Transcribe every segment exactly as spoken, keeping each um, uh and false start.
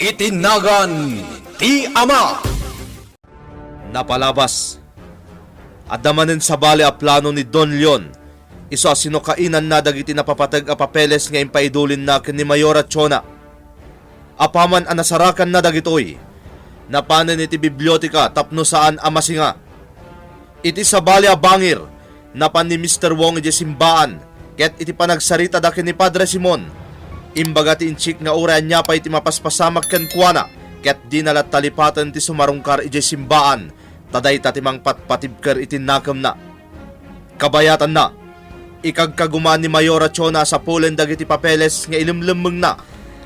Iti nagan ti Ama. Napalabas. Adda manen sabali a plano ni Don Leon, isu a sinukainanna dagiti napapateg a papeles nga impaidulinna ken ni Mayora Chona. Apaman a nasarakanna dagitoy, napanen iti biblioteka tapno saan a masinga. Iti sabali a bangir, napan ni Mister Wong idiay simbaan, ket iti panagsaritada ken ni Padre Simon, imbaga ti inchik nga uray ania pay ti mapaspasamak kenkuana, ket dina latta lipaten ti sumarungkar idiay simbaan, ta dayta ti mangpatpatibker iti nakemna. Kabayatanna, ikagkaguma ni Mayora Chona a sapulen dagiti papeles nga ilemlemmengna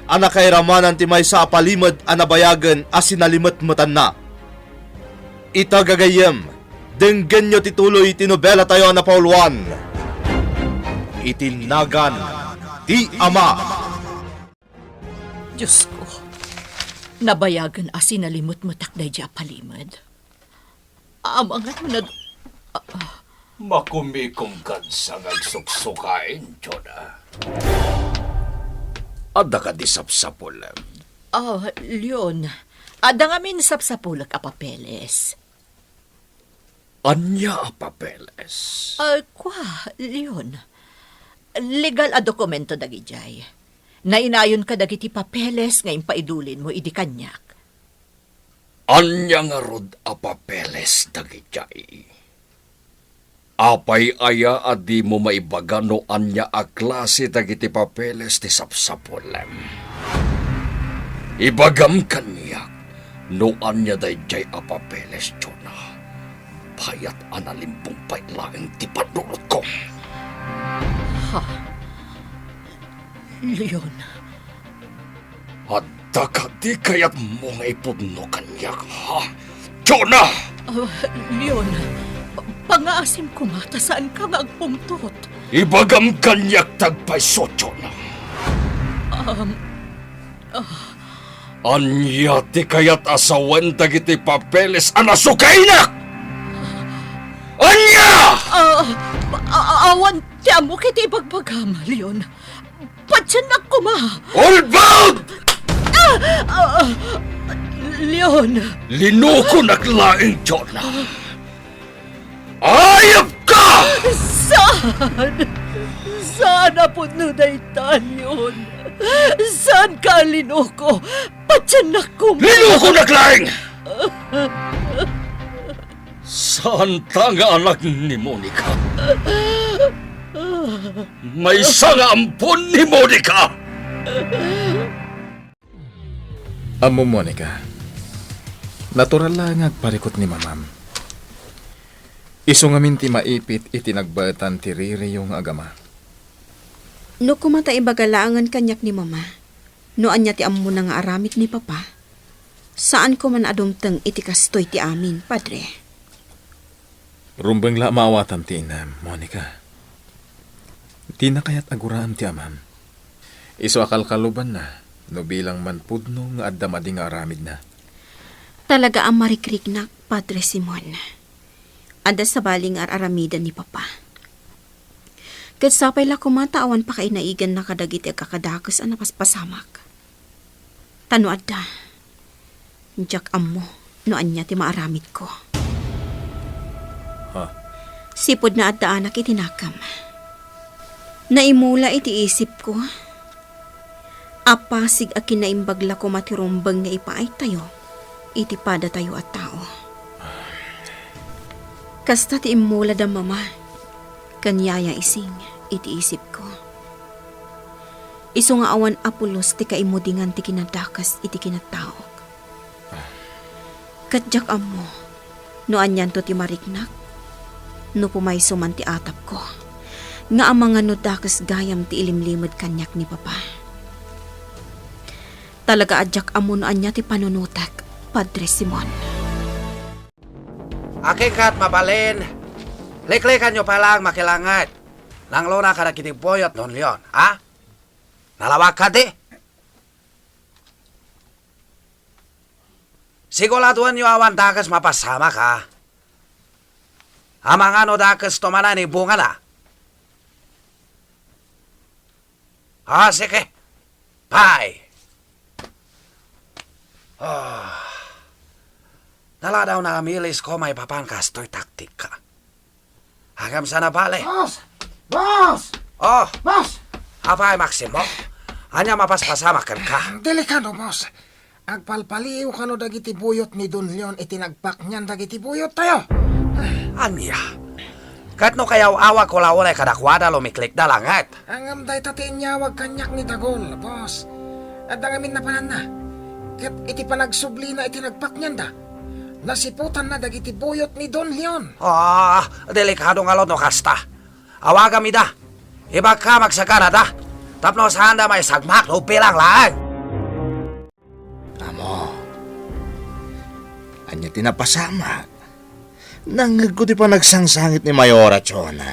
a nakairamanan ti maysa a palimed a nabayagen a sinalimetmetanna. Ita gagayyem, denggenyo ti tuloy ti nobelatayo a napauluan, Iti Nagan ti Ama. Diosko, nabayagen a sinalimetmetak daydi a palimed. Amangan no nad-, ah, ah. Makumikom kadsa nga agsuksukaen, Jonah. Adda kadi sapsapulem? Ah, Leon, adda ngamin sapsapulek a papeles. Ania a papeles? Ah, kua, Leon. Legal a dokumento dagidiay. Nainayon kadagiti papeles nga impaidulinmo idi kaniak. Ania ngarud a papeles dagidiay? Apay aya a dimo maibaga no ania a klase dagiti papeles ti sapsapulem? Ibagam kaniak no ania daydiay a papeles, Jonah. Bayat a nalimbong pay laeng ti pannurotko. Ha? Leon. Adda kadi kayatmo nga ipudno kaniak, ha? Jonah! Ah, Leon, pangaasim koma ta saanka nga agpungtot. Ibagam kaniak ti agpayso, Jonah. Um, ah. Ania ti kayat a sawen dagiti papeles a nasukainak? Ania? Ah, a-, a-, awan ti ammok iti ibagbagam, Leon. Patiennak koma. Ulbod! Ah! Ah! Leon! Linukonak laeng, Jonah. Ayupka! Saan? Saan a pudno dayta, Leon? Saanka a linuko? Patiennak koma. Linukonak laeng! Saanta nga anak ni Monica? Maysa nga ampon ni Monica! Ammom, Monica, natural la nga agparikut ni mamam. Isu ngamin ti maipit iti nagbaetan ti ririyo nga agama. No koma ta ibaga laengen kaniak ni mama, no ania ti ammona nga aramid ni papa, saan koma a dumteng iti kastoy ti amin, Padre. Rumbeng la a maawatam ti inam, Monica. Dina kayat a guraem ti amam. Isu a kalkalubanna no bilang man pudno nga adda madi nga aramidna. Talaga a marikriknak, Padre Simon. Adda sabali nga ar-aramiden ni Papa. Ket sapay la koma ta awan pakainaiganna kadagiti agkakadakes a napaspasamak. Ta no adda, diak ammo no ania ti maaramidko. Ha? Sipud naaddaanak iti nakem. Naimula iti isipko a pasig a kinaimbag la koma ti rumbeng nga ipaaytayo iti padatayo a tao. Kasta ti immula da Mama ken Yaya Ising iti isipko. Isu nga awan a pulos ti kaimudingan ti kinadakes iti kinataok. Ket diak ammo no anianto ti mariknak, no pumayso man ti atapko, nga amangan no dakes gayam ti ilimlimed kaniak ni Papa. Talaga a diak ammo no ania ti panunotek, Padre Simon. Akinkat mabalin, liklikanyo pay laeng makilanget. Nanglona kadagiti buyot, Don Leon, ha? Nalawag kadi? Siguraduenyo awan dakes mapasamak, ha? Amangan no dakes to manen ti bungana. Ah, sige. Bye. Ah, naladaw na a milis ko maipapan kastoy taktikka. Agam sana bale. Boss! Boss! Oh, Boss! Apay, Maximo? Ania mapaspasamak kenka? Delikado, boss. Agpalpaliiw kano dagiti buyot ni Don Leon iti nagpaknian dagiti buyottayo. Ania? Ket no kayaw-awag ko la unay kadakuada, lumiklikda langet. Ngem dayta ti inyawag kaniak ni Dagol, boss. Adda ngamin napananna. Ket iti panagsublina iti nagpaknianda, nasiputanna dagiti buyot ni Don Leon. Ah, delikado ngarud no kasta. Awagam ida. Ibagkam agsaganada. Tapno saanda maisagmak no bilang laeng. Amo, ania ti napasamak? Nangngegko ti panagsangsangit ni Mayora Chona.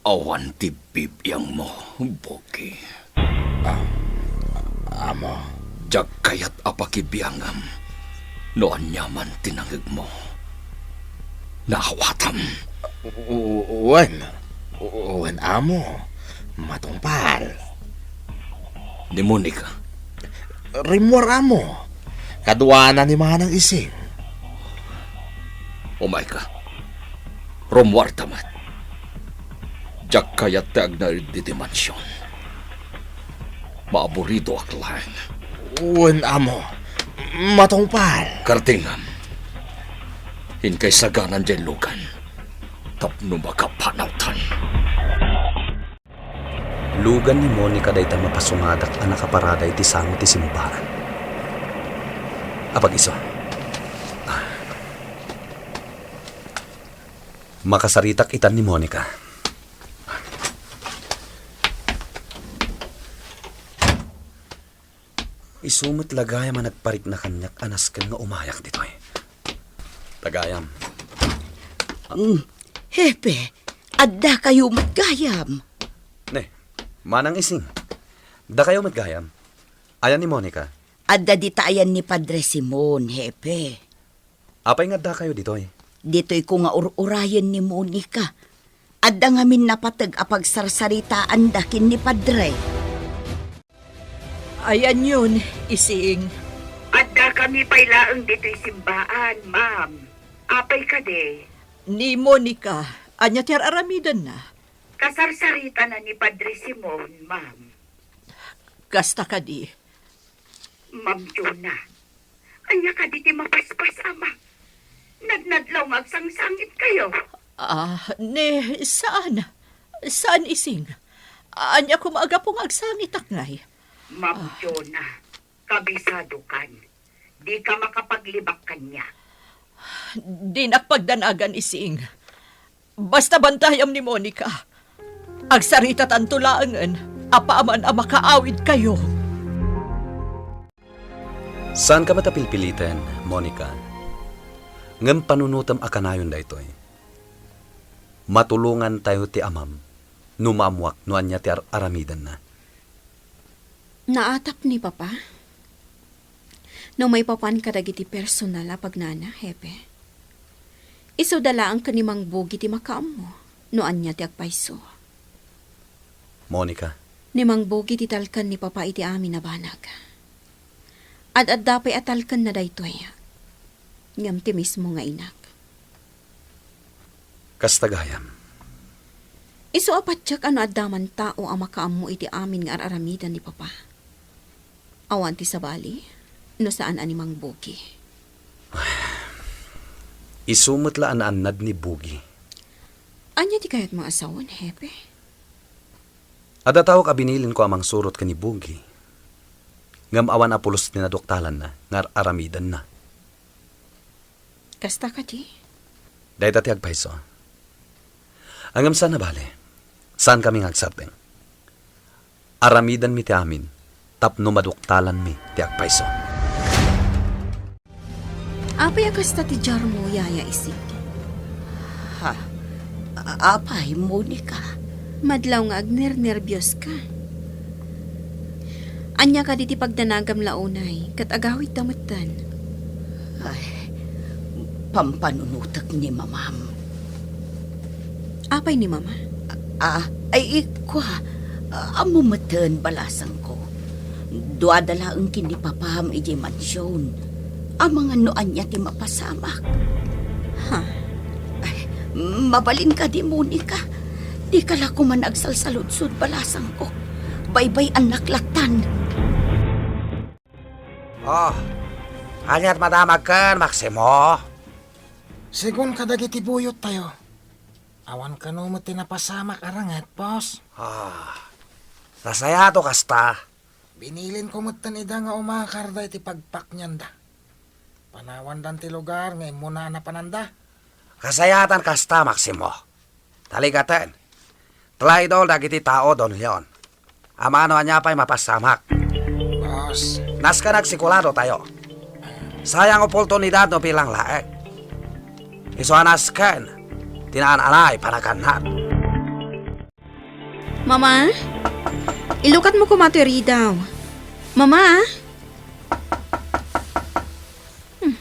Awan ti bibiangmo, Bogi. Ah, amo. Diak kayat a pakibiangam no ania man ti nangngegmo. Naawatam. U-, wen, wen, amo. Matungpal. Ni Monica. Rimmuar, amo. Kaduana ni Manang Ising. Umayka. Rummuarta met. Diak kayat ti agnaed ditoy mansion. Maaburidoak laeng. Wen, amo. Matungpal. Kartingam. Inkay saganan diay lugan tapno makapanawtan. Lugan ni Monica dayta mapasungadak a nakaparada iti sango ti simbaran. Apag-isu. Makasaritak itan ni Monica. Isu met la gayam a nagparikna kaniak a nasken nga umayak ditoy. Tagayam. Mm, Hepe, adda kayo met gayam. Ne, Manang Ising. Dakayo met gayam. Ayan ni Monica? Adda dita ayan ni Padre Simon, Hepe. Apay nga addakayo ditoy? Ditoyko nga ur-urayen ni Monica. Adda ngamin napateg a pagsarsaritaanda ken ni Padre. Ayanyon, Ising. Addakami pay laeng ditoy simbaan, ma'am. Apay kadi? Ni Monica, ania ti ar-aramidenna? Kasarsaritana ni Padre Simon, ma'am. Kasta kadi? Ma'am Jonah, ania kadi ti mapaspasamak? Nadnadlaw nga agsangsangitkayo. Ah, ne, saan. Saan, Ising. Ania koma a gapu nga agsangitak ngay? Ma'am Jonah, kabisadokan. Dika makapaglibak kaniak. Dinak pagdanagan, Ising. Basta bantayam ni Monica. Agsaritatanto laengen apaman a makaawidkayo. Saanka met a pilpiliten, Monica. Ngem panunotem a kanayon daytoy. Matulongantayo ti amam no maammoak no ania ti ar-aramidenna. Naatap ni Papa? No maipapan kadagiti personal a pagnana, Hepe, isuda laeng ken ni Mang Bugi ti makaammo no ania ti agpayso. Monica. Ni Mang Bugi ti talken ni Papa iti amin a banag. Ad-adda pay a talkenna daytoy, ngem ti mismo nga inak. Kasta gayam. Isu a patiek a no adda man tao a makaammo iti amin nga ar-aramiden ni Papa. Awan ti sabali no saan a ni Mang Bugi. Isu met la a naannad ni Bugi. Ania ti kayatmo a sawen, Hepe? Adda tao a binilinko a mangsurot ken ni Bugi. Ngem awan a pulos ti naduktalanna nga ar-aramidenna. Kasta kadi? Dayta ti agpayso. Ngem saan a bale, saankami nga agsardeng. Aramidenmi ti amin tapno maduktalanmi ti agpayso. Apay a kasta ti diarmo, Yaya Ising? Ha? A-, apay, Monica? Madlaw nga agnernerbios ka. Ania kadi ti pagdanagam la unay, ket agawidta metten? Ay, pampanunotek ni Mamam. Apay ni Mama? Ah, ay, ikua, ammo metten, balasangko. Duada laeng ken ni Papam idiay mansion. Amangan no ania ti mapasamak. Ha? Ay, mabalin kadi, Monica? Dika la koma agsalsaludsod, balasangko. Baybay-annak lattan. Oh, aniat madamagkan, Maximo? Segun kadagiti buyottayo, awan kano met ti napasamak a ranget, boss. Ah, nasayaat kasta. Binilinko metten ida nga umakar daytoy pagpaknianda. Panawandan ti lugar nga immuna a napananda. Kasayaatan kasta, Maximo. Taligaten. Traidor dagiti tao, Don Leon. Amangan no ania pay mapasamak. Boss. Nasken agsikularatayo. Sayang oportunidad no bilang laeng. Isu a nasken ti naan-anay panagannad. Mama, ilukatmo koma toy ridaw. Mama? Hmm.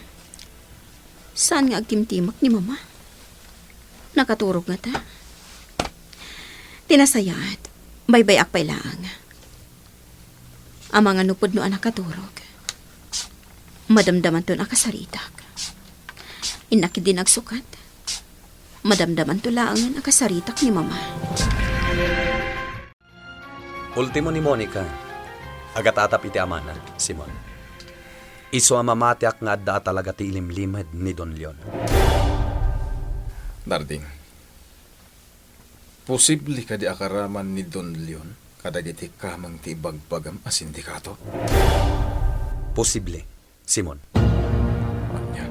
Saan nga agtimtimek ni Mama? Nakaturog ngata? Ti nasayaat, baybay-ak pay laeng. Amangan no pudno a nakaturog, madamdamanton a kasaritak. Innak idi nagsukat, madamdamanto laengen a kasaritak ni Mama. Ultimo ni Monica, agatatap iti amana, Simon. Isu a mamatiak nga adda a talaga ti ilimlimed ni Don Leon. Narding, posible kadi a karaman ni Don Leon kadagiti kameng ti ibagbagam a sindikato? Posible, Simon. Ania?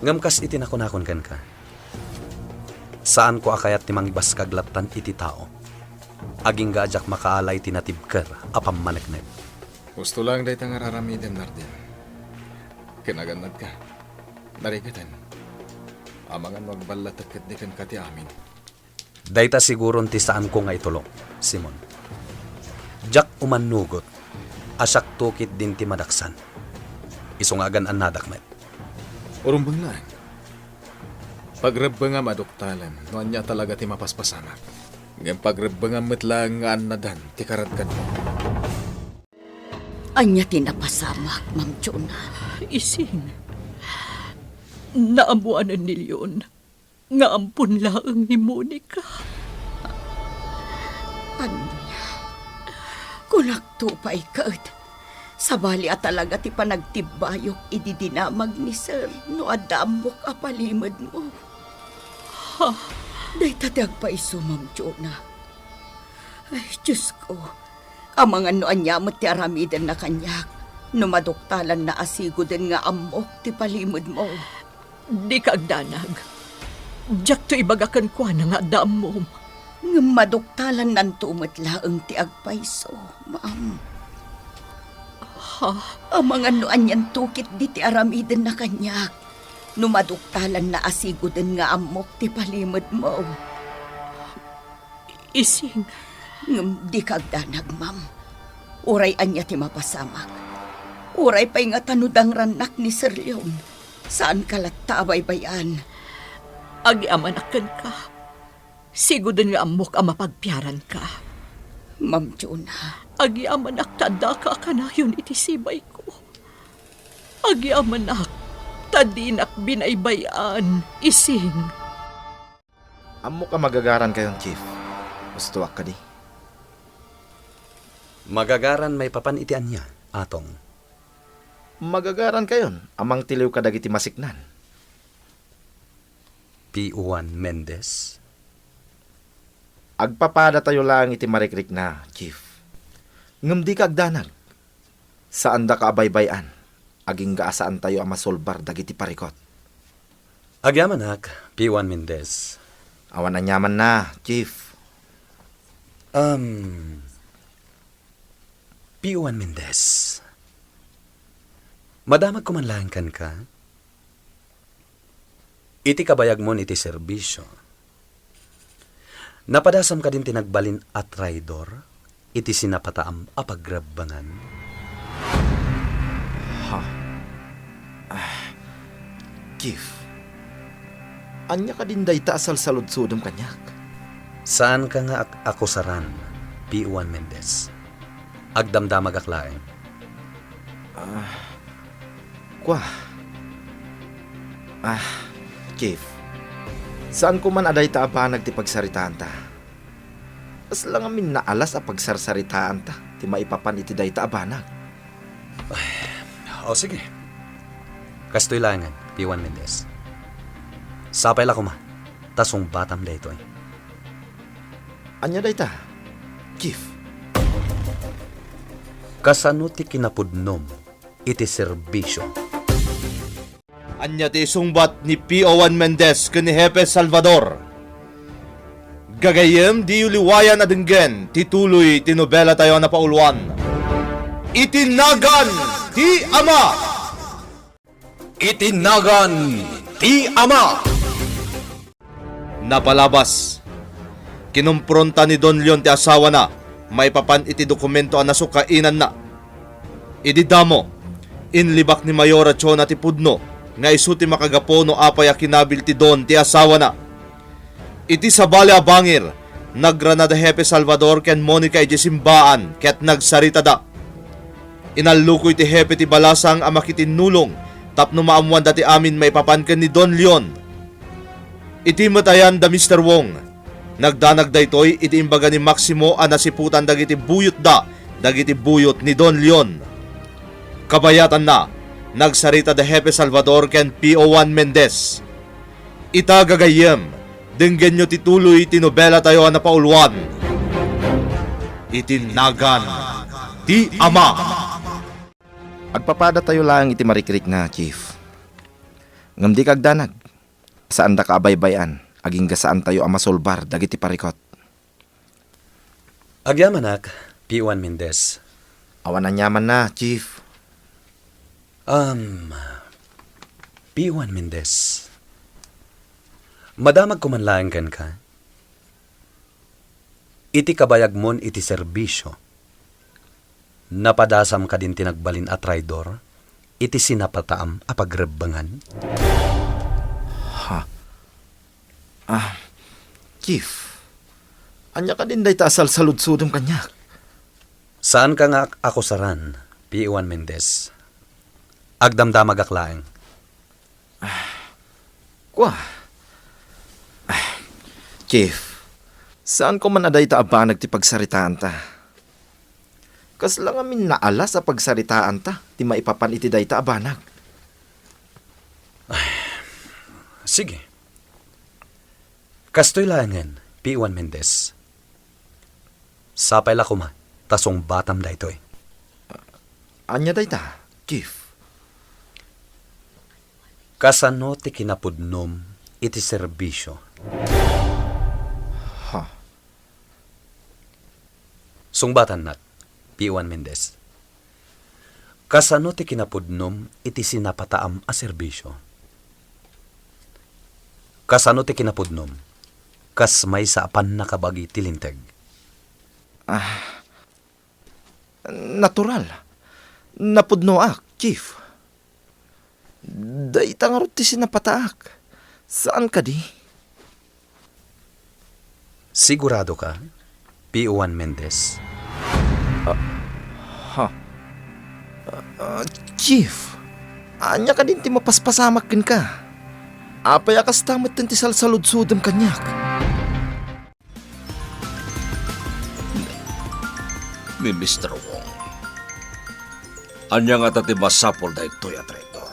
Ngem kas iti nakunakon kenka, saanko a kayat ti mangibaskag lattan iti tao, agingga a diak makaala iti natibker a pammaneknek. Husto laeng dayta nga ar-aramidem, Narding. Ken agannadka, narigaten. Amangan no agballatek ketdi kenka ti amin. Dayta siguron ti saanko nga itulok, Simon. Diak umannugot a siak tukit din ti madaksan. Isu nga agan-annadak met. Urumbeng laeng. Pagrebbengam a duktalan no ania talaga ti mapaspasamak. Ngem pagrebbengam met laeng nga annadan ti karadkanmo. Ania ti napasamak, Ma'am Jonah? Ising, naammoanen ni Leon nga ampon laeng ni Monica. Ania? Kunakto pay ket, sabali a talaga ti panagtibbayok idi dinamag ni Sir no adda ammok a palimedmo. Ha? Dayta ti agpaiso, Ma'am Jonah. Ay, Diosko, amangan no ania met ti aramidenna kaniak no maduktalanna a sigoden nga ammok ti palimedmo. Dika agdanag. Diakto ibaga kenkuana nga adda ammom. Ngem maduktalannanto met laeng ti agpaiso, ma'am. Ha? Amangan no anian tukit diti aramidenna kaniak no maduktalanna a sigoden nga ammok ti palimedmo. Ising. Ngem dika agdanag, ma'am. Uray ania ti mapasamak. Uray pay ngata no dangrannak ni Sir Leon, saanka latta a baybay-an. Agyamanak kenka. Sigoden nga ammok a mapagpiaranka. Ma'am Jonah. Agyamanak ta addaka a kanayon iti sibayko. Agyamanak ta dinak binaybay-an, Ising. Ammok a magagarankayon, Chief. Hustoak kadi. Magagaran maipapan iti ania, Atong? Magagarankayon a mangtiliw kadagiti masiknan. P. Juan Mendez? Agpapadatayo laeng iti marikrikna, Chief. Ngem dika agdanag. Saandaka a baybay-an, agingga a saantayo a masolbar dagiti parikut. Agyamanak, P. Juan Mendez. Awan aniamanna, Chief. Um, P. Juan Mendez. Madamagko man laeng kenka. Iti kabayagmon iti serbisio, napadasam kadin ti nagbalin a traidor iti sinapataam a pagrebbengan? Ha? Ah, Chief, ania kadin dayta a salsaludsodem kaniak? Saanka nga ak-akusaran, P. Juan Mendez. Agdamdamagak laeng. Kua. Ah, Chief. Saanko man a dayta a banag ti pagsaritaanta. Kasla ngamin naalas a pagsarsaritaanta ti maipapan iti dayta a banag. O, sige. Kastoy laengen, P one Mendez. Sapay la koma, ta sungbatam daytoy. Ania dayta, Chief? Kasano ti kinapudnom iti serbisio? Ania ti isungbat ni P O one Mendez ken ni Hepe Salvador? Gagayyem, diyo liwayan a denggen ti tuloy ti nobelatayo a napauluan, Iti Nagan ti Ama. Iti Nagan ti Ama. Napalabas, kinumpronta ni Don Leon ti asawana maipapan iti dokumento a nasukainanna. Idi damo, inlibak ni Mayora Chona ti pudno nga isu ti makagapu no apay a kinabil ti Don ti asawana. Iti sabali a bangir, nagrana da Hepe Salvador ken Monica idiay simbaan ket nagsaritada. Inallukoy ti Hepe ti balasang a makitinnulong tapno maammoan dati amin maipapan ken ni Don Leon. Iti met ayan da Mister Wong, nagdanag daytoy iti imbaga ni Maximo a nasiputan dagiti buyotda dagiti buyot ni Don Leon. Kabayatanna, nagsarita da Hepe Salvador ken P O one Mendez. Ita, gagayyem, denggenyo ti tuloy ti nobelatayo a napauluan, Iti Nagan ti Ama. Agpapadatayo laeng iti marikrikna, Chief. Ngem dika agdanag. Saandaka a baybay-an, agingga saantayo a masulbar dagiti parikut. Agyamanak, P one Mendez. Awan aniamanna, Chief. Um, P one Mendez. Madamagko man laeng kenka. Iti kabayagmon iti serbisio, napadasam kadin ti nagbalin a traidor iti sinapataam a pagrebbengan? Ha? Ah, Chief, ania kadin dayta a salsaludsodem kaniak? Saanka nga ak-, akusaran, P one Mendez. Agdamdamagak laeng. Kua. Ah, Chief, saanko man a dayta a banag ti pagsaritaanta. Kasla ngamin naalas a pagsaritaanta ti maipapan iti dayta a banag. Sige. Kastoy laengen, P one Mendez. Sapay la koma, ta sungbatam daytoy. Ania dayta, Chief? Kasano ti kinapudnom iti serbisio? Ha? Sungbatannak, P one Mendez. Kasano ti kinapudnom iti sinapataam a serbisio? Kasano ti kinapudnom? Kas maysa a pannakabagi ti linteg. Ah, natural. Napudnoak, Chief. Dayta ngarud ti sinapataak. Saan kadi? Sigurado ka, P one Mendez? Ah, ha? Ah, ah, Chief, ania kadin ti mapaspasamak kenka? Apay a kasta metten ti salsaludsodem kaniak? Ni Mister Wong. Ania ngata ti masapul daytoy a traidor?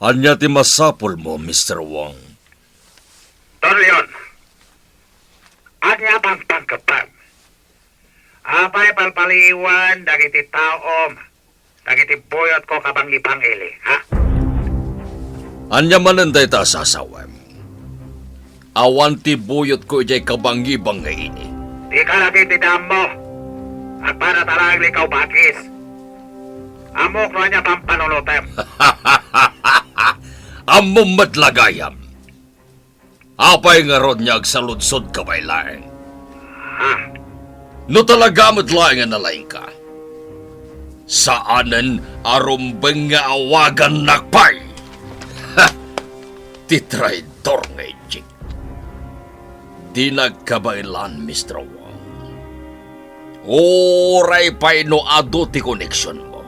Ania ti masapulmo, Mister Wong? Don Leon, ania pangpangkepem? Apay palpaliwan dagiti taom dagiti buyotko kabangibangili, ha? Ania manen dayta a sasawem? Awan ti buyotko idiay kabangibangi. Dika la ketdi ammo. Agpanatalangli ka, bakis. Ammok no ania pampanunotem. Ammom met la gayam. Apay ngarud nga agsaludsodka pay laeng? Ha? No talaga met laeng nga nalaingka, saanen a rumbeng nga awagannak pay. Ha! Ti traidor nga ijik. Dinak kabaelan, Mister Wong. Uray pay no adu ti koneksionmo,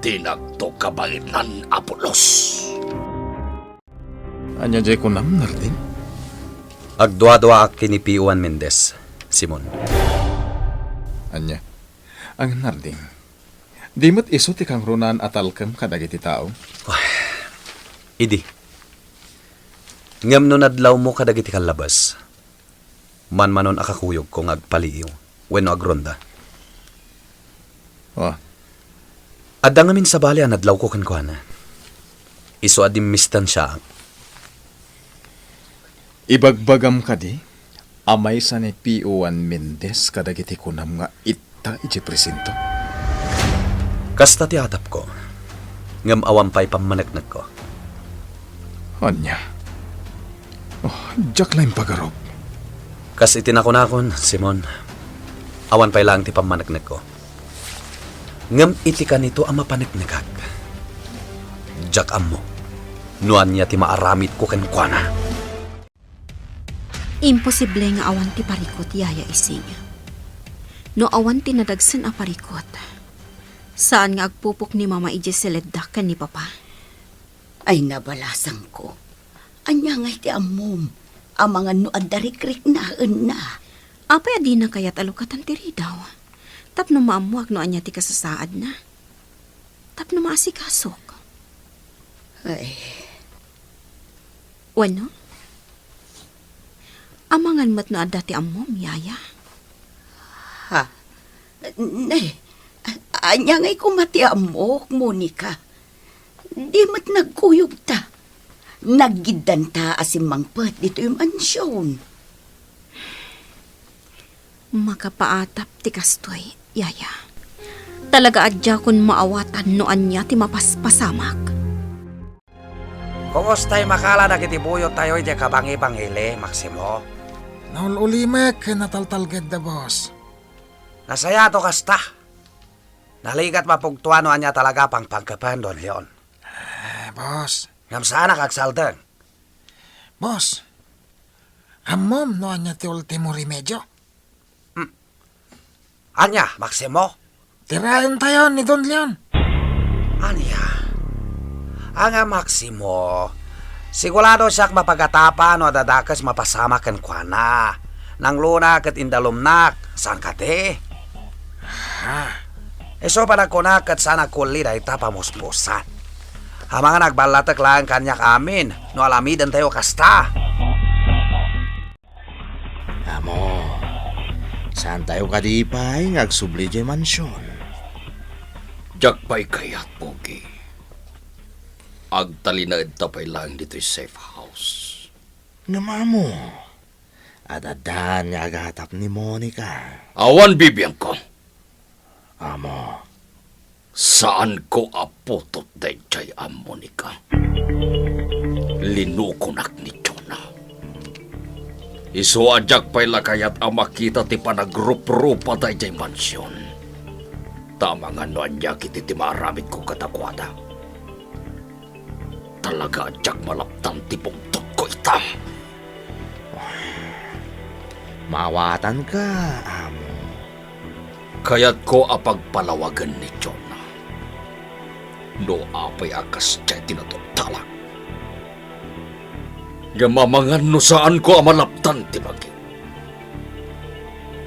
dinakto kabaelan a pulos. Ania jay kunam, Narding? Agduaduaak ken ni Pio Juan Mendez, Simon. Ania? Ang Narding, di met isu ti kangrunaan a talkem kadagiti tao? Idi. Ngem no nadlawmo kadagiti kallabes, manmanon a kakuyogko nga agpaliiw wenno agronda. Oh. Adda ngamin sabali a nadlawko kenkuana. Isu a dimmistansiaak. Ibagbagam kadi a maysa ni Pio Juan Mendez kadagiti kunam nga itta idiay presinto? Kasta ti atapko, ngem awan pay pammaneknekko. Ania? Oh, diak la impagarup. Kas iti nakunakon, Simon, awan pay laeng ti pammaneknekko. Ngem iti kanito a mapaneknekak, diak ammo no ania ti maaramidko kenkuana. Imposible nga awan ti parikut, Yaya Ising. No awan ti nadagsen a parikut, saan nga agpupok ni Mama idiay siledda ken ni Papa. Ay, nabalasangko. Ania ngay ti ammom amangan no adda rikriknaenna? Apay a dina kayat a lukatan ti ridaw? Tapno maammoak no ania ti kasasaadna. Tapno maasikasok. Ay. Wenno? Amangan met no adda ti ammom, Yaya. Ha? Ne, ania ngay koma ti ammok, Monica? Di met nagkuyogta. Naggiddanta a simmangpet ditoy mansion. Makapaatap ti kastoy, Yaya. Talaga a diakon maawatan no ania ti mapaspasamak. Kumusta ti makala dagiti buyottayo idiay kabangi-bangili, Maximo? Naul-ulimek ken nataltalgedda, boss. Nasayaat no kasta. Naligat mapugtoan no ania talaga a pangpangkepen, Don Leon. Eh, boss. Ngem saanak agsalden. Boss, ammom no ania ti ultimo remedio? Hmm. Ania, Maximo? Tiraentayo ni Don Leon. Ania? Ania, Maximo, sigurado siak mapagatapan no adda dakes mapasamak kenkuana. Nangluna ket indalumnak, saan kadi? Ha? Isu panagkunak ket saan a kulli dayta pamuspusan. Amangan agballatek laeng kaniak amin no alamidentayo kasta. Amo, saantayo kadi pay nga agsubli diay mansion? Diak pay kayat, Pogi. Agtalinaedta pay laeng ditoy safe house. Ngem amo, ad-addan nga agatap ni Monica. Awan bibiangko. Amo. Saanko a putot daydiay a Monica. Linukonak ni Jonah. Isu a diak pay la kayat a makita ti panagruprupa daydiay mansion. Ta amangan no ania ketdi ti maaramidko kadakuada. Talaga a diak malaptan ti bugtotko ita. Maawatanka, amo. Kayatko a pagpalawagen ni Jonah no apay a kasdiay ti natungtalak. Ngem amangan no saanko a malaptan ti bagi.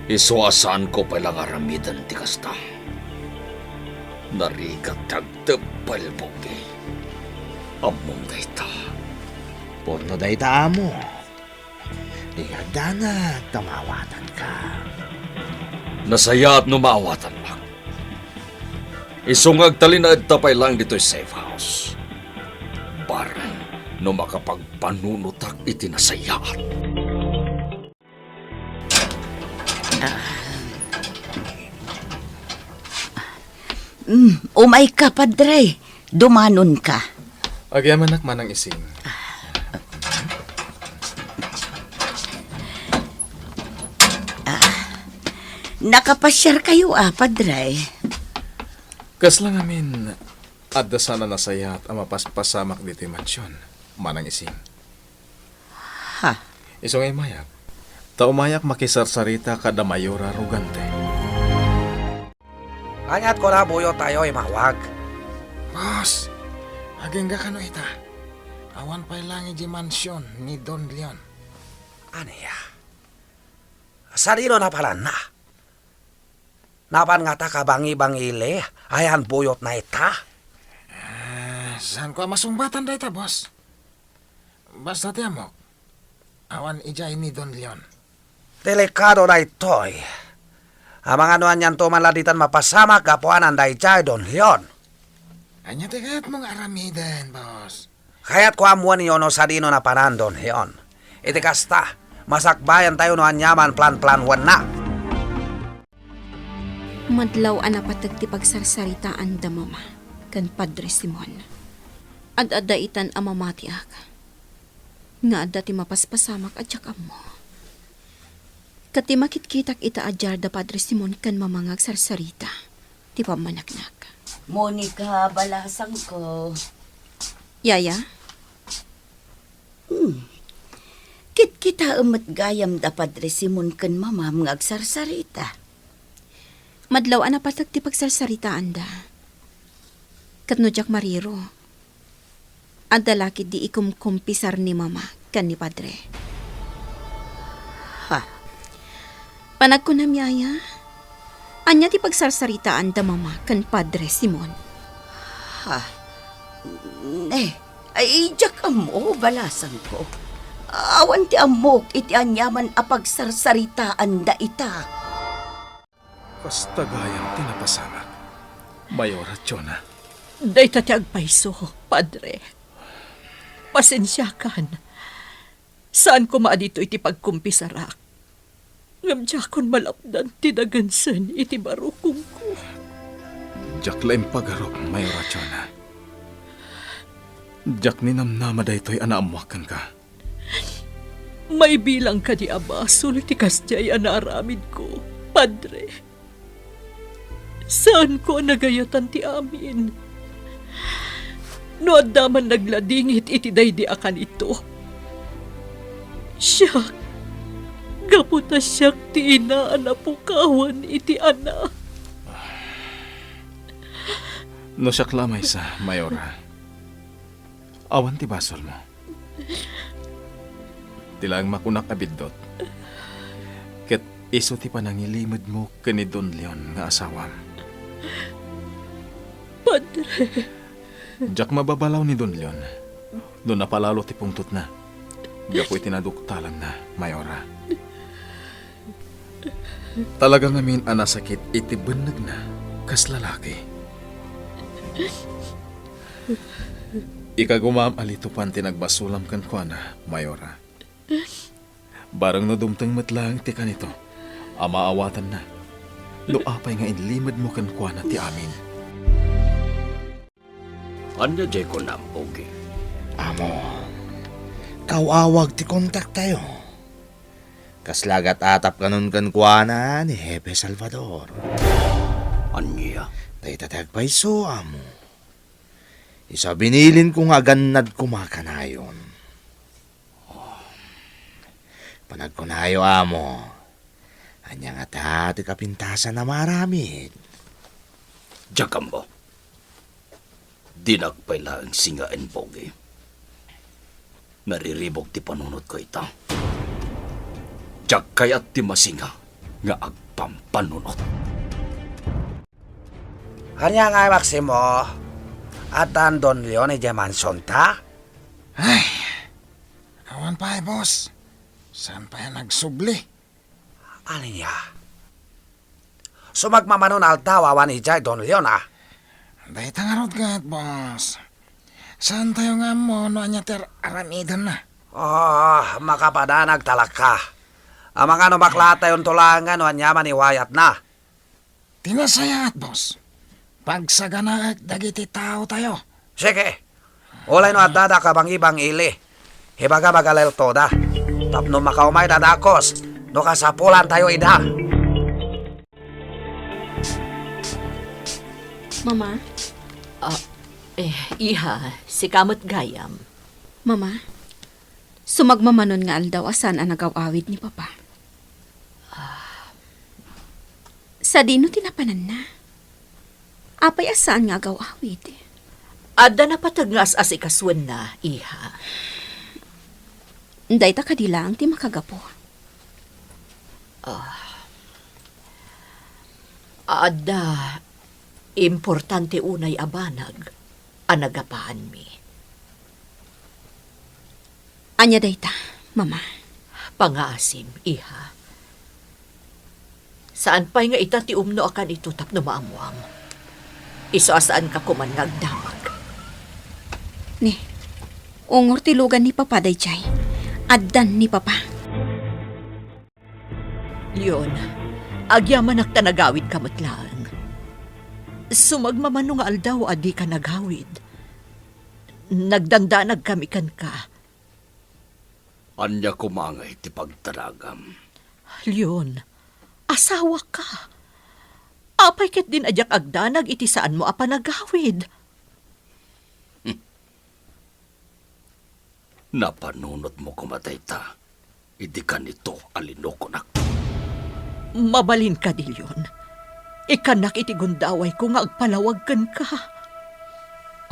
Isu a saanko pay la nga aramiden ti kasta. Narigat ti agteppel, Pogi. Ammom dayta. Purno dayta, amo. Igagdanag ta maawatanka. Nasayaat no maawatannak. Isu nga agtalinaedta pay laeng ditoy safe house. Bareng no makapagpanunotak iti nasayaat. Mm, umayka, Padre. Dumanonka. Agyamanak, Manang Ising. Ah, nakapasiarkayo a, Padre? Kasla ngamin, adda saan a nasayaat a mapaspasamak ditoy mansion, Manang Ising. Ha? Isu nga immayak. Ta umayak makisarsarita kada Mayora Rogante. Aniat kuna buyottayo, immawag? Boss, agingga kano ita. Awan pay laeng idiay mansion ni Don Leon. Ania? Sadino napananna? Napan ngata kabangi-bangili, ayan buyotna ita? Ah, saanko a masungbatan dayta, boss. Basta ti ammok, awan idiay ni Don Leon. Delikado daytoy. Amangan no anianto man la ditan mapasamak gapuanan daydiay Don Leon. Ania ti kayatmo nga aramiden, boss? Kayatko ammoenyo no sadino napanan Don Leon. Iti kasta, masakbayantayo no aniaman planplanuenna. Madlaw a napateg ti pagsarsaritaanda, Mama, ken Padre Simon. Ad-adda itan a mamatiak nga adda ti mapaspasamak a diak ammo. Ket ti makitkitak ita a diar da Padre Simon ken Mama nga agsarsarita ti pammaneknek. Monica, balasangko. Yaya? Hmm. Kitkitaem met gayam da Padre Simon ken Mamam nga agsarsarita. Madlaw a napateg ti pagsarsaritaanda. Ket no diak mariro, adda la ketdi ikumkumpisar ni Mama ken ni Padre. Ha? Panagkunam, Yaya, ania ti pagsarsaritaanda Mama ken Padre Simon? Ha? Ne, ay, diak ammo, balasangko. Awan ti ammok iti aniaman a pagsarsaritaanda ita. Kasta gayam ti napasamak, Mayora Chona. Dayta ti agpayso, Padre. Pasensiakan. Saan koma a ditoy ti pagkumpisarak. Ngem diakon malapdan ti dagensen iti barukongko. Diak la impagarup, Mayora Chona. Diak ninamnama daytoy a naammoak kenka. Maibilang kadi a basol ti kasdiay a naaramidko, Padre? Saanko a nagayatan ti amin. No adda man nagladingit iti daydi a kanito, siak, gapu ta siak ti ina a napukawan iti anak. No siak la maysa, Mayora, awan ti basolmo. Ti laeng makunak a biddut, ket isu ti panangilimedmo ken ni Don Leon nga asawam. Padre. Diak mababalaw ni Don Leon no napalalo ti pungtotna gapu iti naduktalanna, Mayora. Talaga ngamin a nasakit iti bennegna kas lalaki. Ikagumam a litopan ti nagbasolam kenkuana, Mayora. Bareng no dumteng met laeng ti kanito a maawatanna, no apay nga inlimedmo kenkuana ti amin. Ania diay kunam, Pogi? Amo, kaw-awag ti kontaktayo. Kasla agat-atap kanon kenkuana ni Hepe Salvador. Ania? Dayta ti agpayso, amo. Isu a binilinko nga agannad koma kanayon. Panagkunayo, amo, ania ngata ti kapintasan a maaramid? Diak ammo. Dinak pay laeng singaen, Pogi. Nariribuk ti panunotko ita. Diak kayat ti masinga nga agpampanunot. Ania ngay, Maximo? Addan Don Leon idiay mansionta? Ay, awan pay, boss. Saan pay a nagsubli? Ania? Sumagmamano nga aldaw awan idiay Don Leon, a? Dayta ngarud ket, boss. Saantayo nga ammo no ania ti ar-, aramidenna. Ah, makapadanag talaka. Amangan no maklatayon to laeng no ania man iwayatna. Ti nasayaat, boss, pagsaganaek dagiti taotayo. Sige. Uray no addada kabangi-bangili, ibagam a galaltoda. Tapno makaumay da dakes no kasapulantayo ida. Mama? Ah, eh, iha, sika met gayam. Mama, sumagmamanon nga aldaw a saan a nagaw-awid ni Papa. Sadino ti napananna? Apay a saan nga agaw-awid? Adda napateg nga as-asikasuenna, iha. Dayta kadi laeng ti makagapu. Ah. Adda importante unay a banag a nagapaanmi. Ania dayta, Mama? Pangaasim, iha. Saan pay nga ita ti umno a kan ito tapno maammuam. Isu a saanka koman nga agdamag. Ni, ungor ti lugan ni Papa daydiay. Addan ni Papa. Leon, agyamanak ta nagawidka met laeng. Sumagmamano nga aldaw a dika nagawid. Nagdandanagkami kenka. Ania koma ngay ti pagdanagam? Leon, asawaka. Apay ketdin a diak agdanag iti saanmo a panagawid? Napanunotmo koma dayta idi kanito a linukonak. Mabalin kadi, Leon? Ikkannak iti gundawayko nga agpalawag kenka.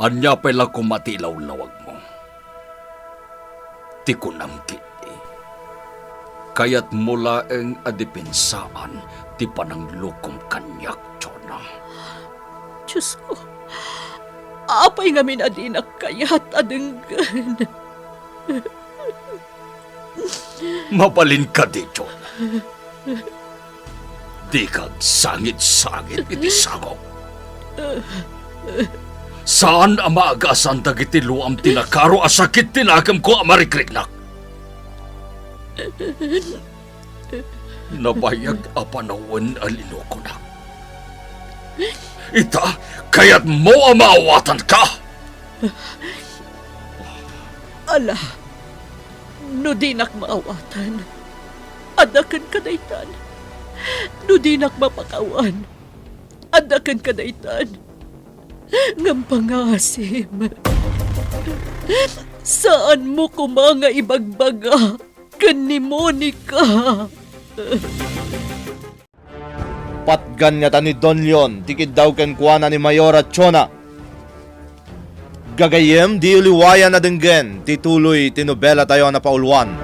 Ania pay la koma ti ilawlawagmo? Ti kunam ketdi, kayatmo laeng a dipensaan ti pananglukom kaniak, Jonah. Diosko, apay ngamin a dinak kayat a denggen? Mabalin kadi, Jonah. Dika agsangit-sangit iti sakok. Saan a maagasan dagiti luam ti nakaro a sakit ti nakemko a marikriknak. Nabayag a panawen a linukonak. Ita, kayatmo a maawatanka? Ala, no dinak maawatan, adda kenka daytan. No dinak mapakawan, adda kenka daytan. Ngem pangaasim, saanmo koma nga ibagbaga ken ni Monica. Patgan ngata ni Don Leon ti kiddaw kenkuana ni Mayor a Chona. Gagayyem, diyo liwayan a denggen ti tuloy ti nobelatayo a napauluan,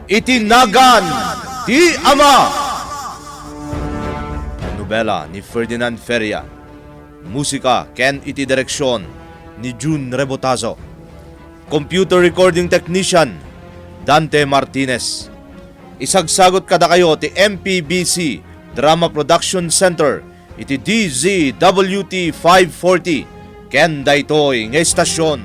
Iti Nagan ti Ama. Nobela ni Ferdinand Feria. Musika ken iti direksion ni Jun Rebotazo. Computer recording technician, Dante Martinez. Isagsagut kadakayo ti M P B C Drama Production Center iti D Z W T five forty ken daytoy nga estasion.